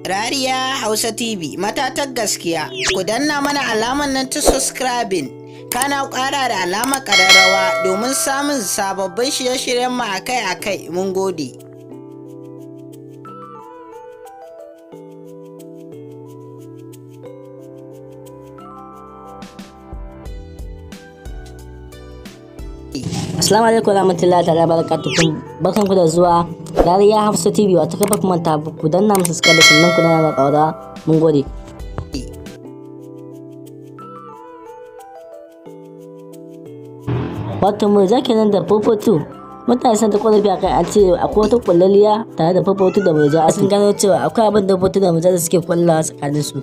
Rariya Hausa TV matatar gaskiya. Ku danna mana alamar nan ta subscribing, kana ƙara da alamar ƙararrawa domin samun sababbin shirye-shiryen mu akai-akai. Mun gode. Assalamu alaikum warahmatullahi ta'ala barakatuhu. Barkanku da zuwa Rariya Hafsa TV, wato kafa kuma ta ku danna mu subscribe, sannan ku danna ƙaura. Mun gode. Wato mu zaki nan da Popotu, mutane sun ta korafi akai, an ce akwai wata kullaliya tare da Popotu da Murja. Sun gano cewa akwai abin da Popotu da Murja suke kullawa tsakanin su.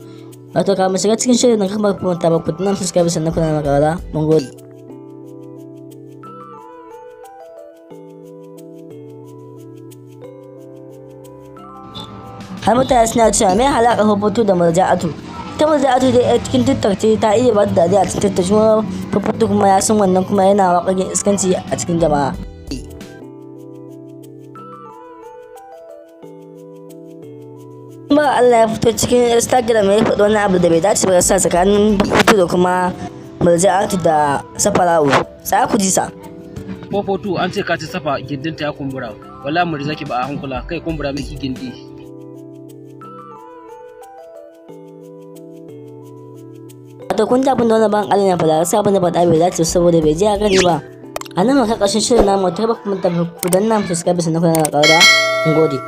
Wato kamar shiga cikin shirin nan, kamar kuma ta ku danna subscribe, sannan ku danna ƙaura. Mun gode. Har mutane suna cewa mai halaka Popotu da Murja'atu? Ta Murja'atu dai yar cikin TikTok ce, ta iya ba da dariya a cikin TikTok. Kuma Popotu kuma ya san wannan, kuma yana waƙoƙin iskanci a cikin jama'a. Kuma Allah ya fito cikin Instagram ya faɗi wani abu da bai dace ba sa tsakanin Popotu da kuma Murja'atu da Safara'u. Tsaya ku ji sa. Popotu, an ce ka ci safa gindinta ya kumbura. Wala Murzaki ba a hankula kai kumbura miki gindi. Wato kun ji abin da wani ban Allah ya faɗa. Gaskiya abin da faɗa bai dace, saboda bai je a gani ba. A nan muka ƙarshen shirin namu. Ta ba kuma tafi ku danna mu subscribe, sannan ku danna ƙararrawa. Mun gode.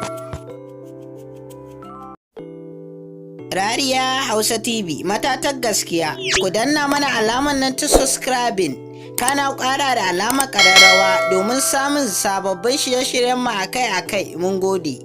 Rariya Hausa TV matatar gaskiya. Ku danna mana alamar nan ta subscribing, kana ƙara da alamar ƙararrawa domin samun sababbin shirye-shiryen mu akai-akai. Mun gode.